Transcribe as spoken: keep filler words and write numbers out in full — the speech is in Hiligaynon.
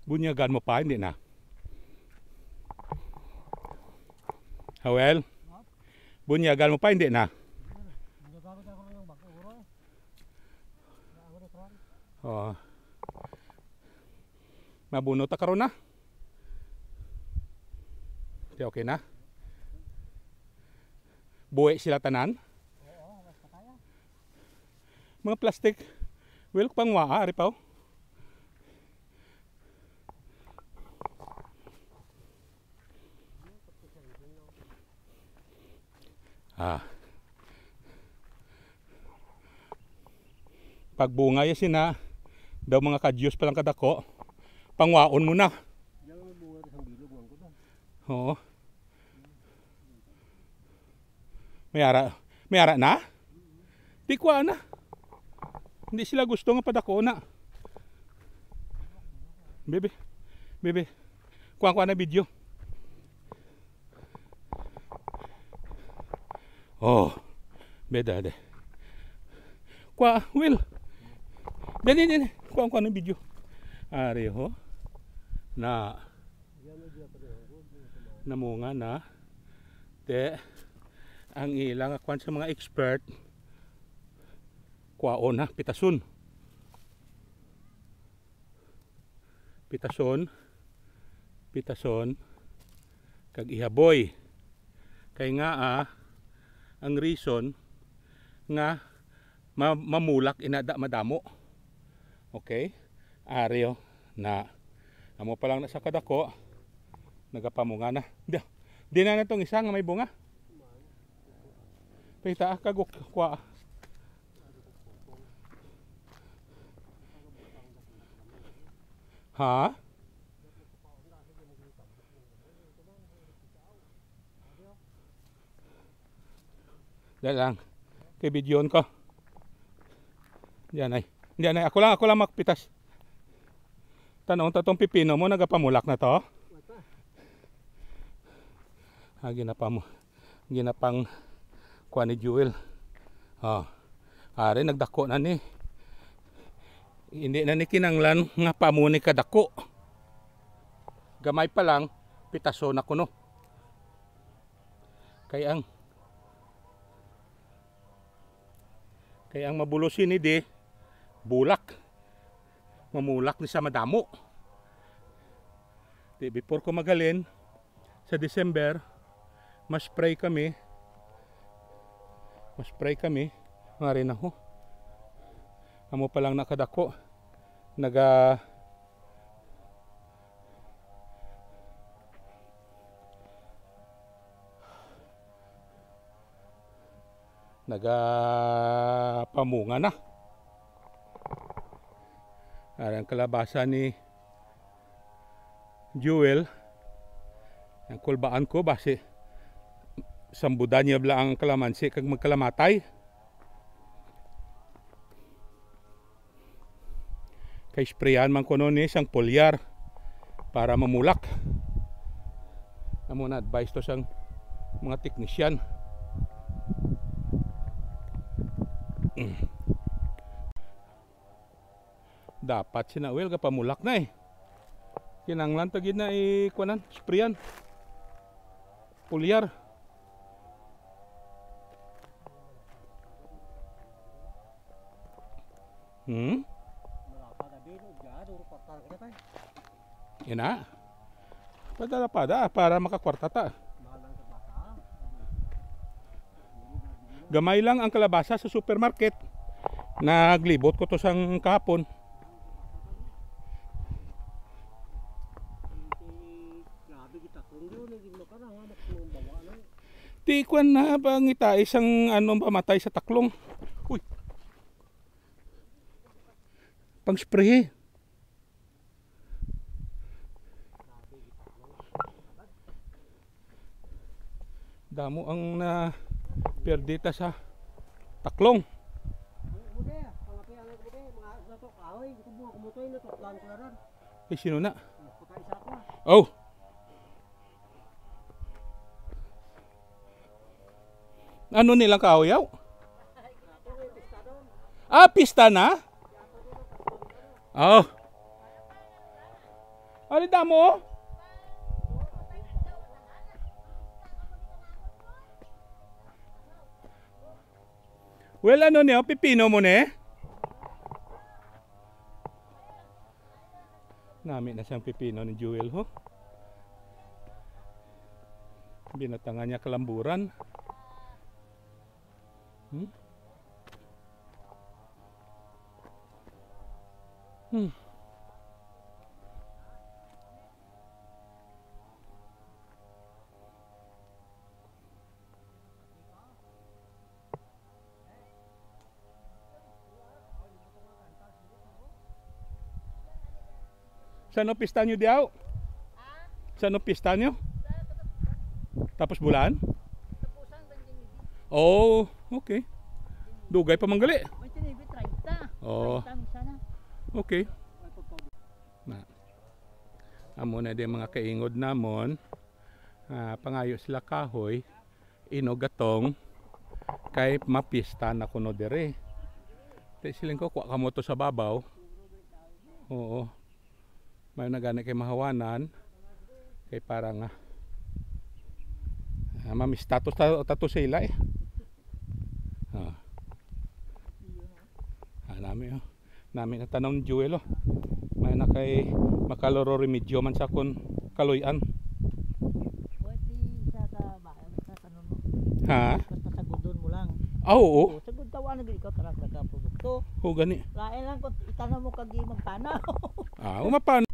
Bunyagan mo pa, hindi na. Hawel? Bunyagan mo pa, hindi na. Oo. Mabunot ta karon na. Okay, okay na. Buhi sila tanan. Mga plastic. Well, pangwaa, ari pa, oh. Ah. Pagbunga ya sina, daw mga kadyos pa lang kadako, pangwaon mo na. Yan ang bunga sa bilog, man ko to. Oo. May ara, may ara na? Di kuha na. Hindi sila gusto nga padako na. Bibi. Bibi. Kuha, kuha na video. Oh. Beda de. Kuha, Will. Dali, dali. Kuha, kuha na video. Ari, ho. Na. Namunga na. Te, ang ila nga kwan sa mga expert, kwaon na, pitason. Pitason, pitason, kag ihaboy. Kay nga, ah, ang reason nga ma-, mamulak ina da madamo. Okay? Ari, oh, na. Amo pa lang na sa kadako, nagapamunga na. Di, di na natong isa nga may bunga. Pakita, ah, kaguk-, kwa. Ha? Dali lang. Kay videoon ko. Diyan ay. Diyan ay. Ako lang, ako lang magpitas. Tanong ta tong pipino mo, nagapamulak na to? Ah, ginapamu-, ginapang kuha ni Jewel. Oh. Ari, nagdako na ni. Hindi na ni kinanglan nga pamo ni kadako. Gamay pa lang, pitaso na kuno. Kay ang, kay ang mabulos ini di, bulak. Mamulak ni sa madamo. Di, before ko maghalin, sa December, mas spray kami. Mas spray kami. Nga rin ako. Amo pa lang nakadako. Naga, nagapamunga na. Ari ang kalabasa ni Jewel. Ang kulbaan ko, basi sambudan niya bala ang kalamansi kag magkalamatay. Kay sprayan man kuno ni sang foliar para mamulak. Amo na advice to sang mga teknisyan. Dapat sina Will gapamulak na eh. Kinanglan pa gid na i-, kuanan, sprayan. Foliar. Hmm? Ina. Padala-pada para makakwarta ta. Gamay lang ang kalabasa sa supermarket. Naglibot ko to sang kahapon. Ti kwan na pangitai sang ano pamatay sa taklong. Uy. Pang spray. Damo ang na perdita sa taklong. Eh, sino na? Oh. Ano nilang kahoy, yaw? Ah, pista na? Oh. Ano damo? Well, ano niyo? Pipino mo ni? Nami na siyang pipino ni Jewel, ho. Binatangan niya kalamburan. Hmm? Hmm. Sa ano pista nyo diaw? Sa ano pista nyo? Tapos bulan? Oh, okay. Dugay pa manggali. May tinibi, treinta. Oh. Treinta ang isa na. Okay. Na. Amo na di mga kaingod namon. Ah, pangayo sila kahoy, inog atong kay mapista na kuno diri. Di siling ko, kuha kamo to sa babaw. Oo. May na gani kay mahawanan. Kay para nga, ah, mamista to ta-, tato sila eh. Ah. Ah, nami, oh. Nami na tanom ni Jewel, oh. May na kay makaloro remedyo man sa akon kaluy-an. Pwede sa, sa bahay, sa tanom mo. Ha? Basta sagudon mo lang. Ah, oo. Oo, sagud tawa na gid ikaw, tarak na ka produkto. Oo, gani. Lain lang kung itanom mo kag di magpanaw. Ah, umapanaw.